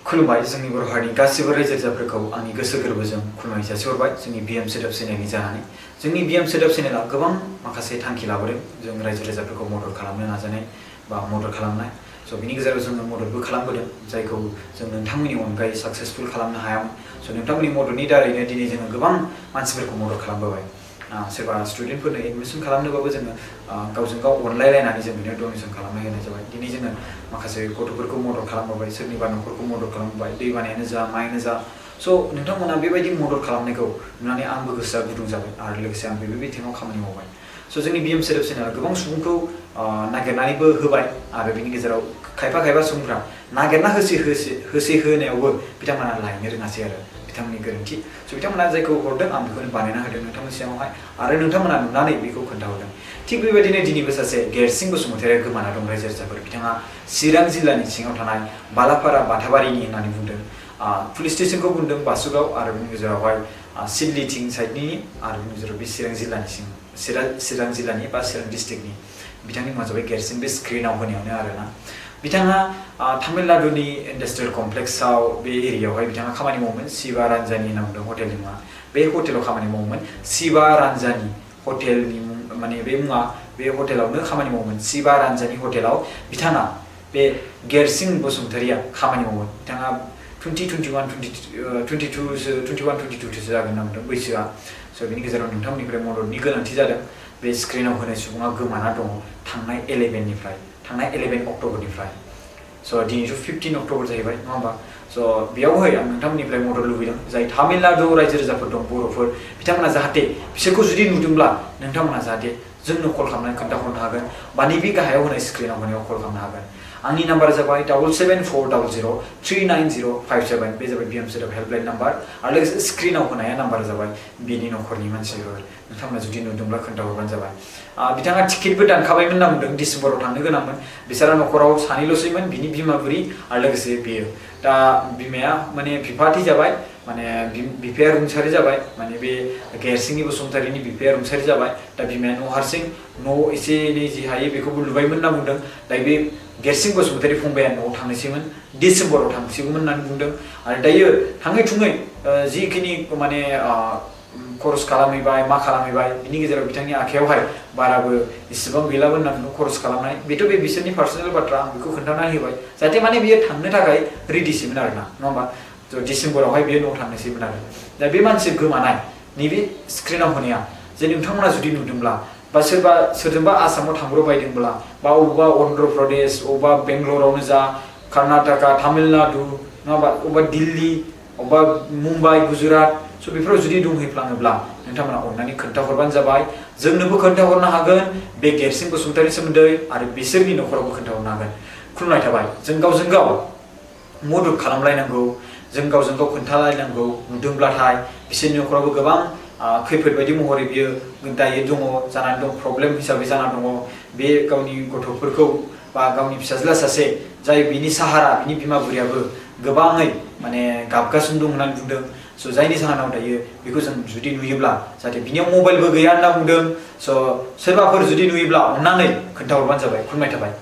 खुलुमबाय जोंनि बर' हारिनि गासिबो रायजो राजाफोरखौ आंनि गोसो गोरबोजों खुलुमनाय जासिहरबाय जोंनि बिएम सोदोब चेनेलनि जानानै जोंनि बिएम सोदोब चेनेला गोबां माखासे थांखि लाबोदों जों रायजो राजाफोरखौ मदद खालामनो नाजानाय बा मदद खालामनाय बिनि गेजेराव जोङो मददबो खालामबोदों जायखौ जों नोंथांमोननि अनगायै साक्सेसफुल खालामनो हायामोन नोंथांमोननि मददनि दारैनो दिनै जोङो गोबां मानसिफोरखौ मदद खालामबोबाय सोरबा स्टुडेन्टफोरनो एडमिसन खालामनोबाबो जोङो गावजों गाव अनलायलायनानै जों बिनो डनेसन खालामना होनाय जाबाय दिनै जोङो माखासे गथ'फोरखौ मदद खालामबोबाय सोरनिबा न'खरखौ मदद खालामबोबाय दै बानायानो जा मायानो जा नोंथांमोना बेबायदि मदद खालामनायखौ नुनानै आंबो गोसोआ गुदुं जाबाय आरो लोगोसे आं बे बिथिङाव खामानि मावबाय जोंनि बिएम सोदोब चेनेला गोबां सुबुंखौ नागिरनानैबो होबाय आरो बिनि गेजेराव खायफा सुबुंफ्रा नागिरना होसे होनायावबो बिथांमोना लायनो रोङासै आरो बिथांमोननि गोरोन्थि बिथांमोना जायखौ हरदों आं बेखौनो बानायना होदों नोंथांमोननि सिगाङावहाय आरो नोंथांमोना नुनानै बेखौ खोन्थाहरदों थिग बेबायदिनो दिनैबो सासे गेरसिं बसुमतारिया गोमाना दं रायजो राजाफोर बिथाङा चिरां जिल्लानि सिङाव थानाय बालापारा बाथाबारिनि होननानै बुंदों पुलिस स्टेशनखौ बुंदों बासुगाव आरो बिनि गेजेरावहाय सिडलिथिं साइडनि आरो बिनि गेजेराव बे चिरां जिल्लानि बा चिरां डिस्ट्रिक्टनि बिथांनि मुङा जाबाय गेरसिं बे स्क्रिनाव होनायावनो आरोना बिथाङा तामिलनाडुनि इन्डास्ट्रियेल कमप्लेक्सआव बे एरियायावहाय बिथाङा खामानि मावोमोन शिवा रान्जानि होनना बुंदों हटेलनि मुङा बे हटेलाव खामानि मावोमोन शिवा रान्जानि हटेलनि माने बे मुङा बे हटेलावनो खामानि मावोमोन शिवा रान्जानि हटेलाव बिथाङा बे गेरसिं बसुमतारिया खामानि मावोमोन बिथाङा 21-22 जागोन होनना बुंदों बैसोआ बिनि गेजेराव नोंथांमोननिफ्राय मददनि गोनांथि जादों बे स्क्रिनाव होनाय सुबुङा गोमाना दङ थांनाय 11 अक्ट'बरनिफ्राय दिनैथ' 15 अक्ट'बर जाहैबाय नङा होमबा बेयावहाय आं नोंथांमोननिफ्राय मदद लुबैदों जाय तामिलनाडु रायजो राजाफोर दं बर'फोर बिथांमोना जाहाथे बिसोरखौ जुदि नुदोंब्ला नोंथांमोना जाहाथे जोंनो कल खालामनानै खोन्थाहरनो हागोन बा नैबे गाहायाव होनाय स्क्रिनाव होनायाव कल खालामनो हागोन आंनि नाम्बारा जाबाय 7740039057 बे जाबाय बिएम सोदोब हेल्पलाइन नाम्बार आरो लोगोसे स्क्रिनाव होनाया नाम्बारा जाबाय बिनि न'खरनि मानसिफोर नोंथांमोना जुदि नुदोंब्ला खोन्थाहरबानो जाबाय बिथाङा टिकेटबो दानखाबायमोन होनना बुंदों डिसेम्बराव थांनो गोनांमोन बिसोरा न'खराव सानैल'सैमोन बिनि बिमा बुरि आरो लोगोसे बेयो दा बिमाया माने बिफाथि जाबाय माने बिफाया रुंसारि जाबाय माने बे गेरसिंनि बसुमतारिनि बिफाया रुंसारि जाबाय दा बिमाया न' हारसिं न' एसे एनै जि हायो बेखौबो लुबायमोन होनना बुंदों दा बे गेरसिं बसुमतारि फंबाया न'आव थांनोसैमोन डिसेम्बराव थांसिगौमोन होननानै बुंदों आरो दायो थाङै थुङै जिखिनि माने खरस खालामहैबाय मा खालामहैबाय बिनि गेजेराव बिथांनि आखायावहाय बाराबो इसेबां गैलाबो होनना बुंदों खरस खालामनाय बेथ' बे बिसोरनि पार्सनेल बाथ्रा आं बेखौ खोन्थानानै होबाय जाहाथे माने बियो थांनो थाखाय रेडिसिमोन आरोना नङा होमबा डिसेम्बरावहाय बियो न'आव थांनोसैमोन आरो दा बे मानसि गोमानाय नैबे स्क्रिनाव होनाया जे नोंथांमोना जुदि नुदोंब्ला बा सोरजोंबा आसामाव थांब्रबायदोंब्ला बा अबेबा अन्ध्र प्रदेश अबेबा बेंगलरावनो जा कर्नाटका तामिलनाडु नङाबा अबेबा दिल्ली अबेबा मुम्बाइ गुजरात बेफोराव जुदि दंहैफ्लाङोब्ला नोंथांमोना अननानै खोन्थाहरबानो जाबाय जोंनोबो खोन्थाहरनो हागोन बे गेरसिं बसुमतारिनि सोमोन्दै आरो बिसोरनि न'खरावबो खोन्थाहरनो हागोन खुलुमनाय थाबाय जों गावजों गाव मदद खालामलायनांगौ जों गावजों गाव खोन्थालायनांगौ नुदोंब्लाथाय बिसोरनि न'खरावबो गोबां खैफोद बायदि महरै बियो दायो दङ जानानै दं प्रब्लेम हिसाबै जाना दङ बे गावनि गथ'फोरखौ बा गावनि फिसाज्ला सासे जाय बिनि साहारा बिनि बिमा बुरियाबो गोबाङै माने गाबगासिनो दं होननानै बुंदों जायनि जाहोनाव दायो बेखौ जों जुदि नुयोब्ला जाहाथे बिनियाव मबाइलबो गैया होनना बुंदों सोरबाफोर जुदि नुयोब्ला अननानै खोन्थाहरबानो जाबाय खुलुमनाय थाबाय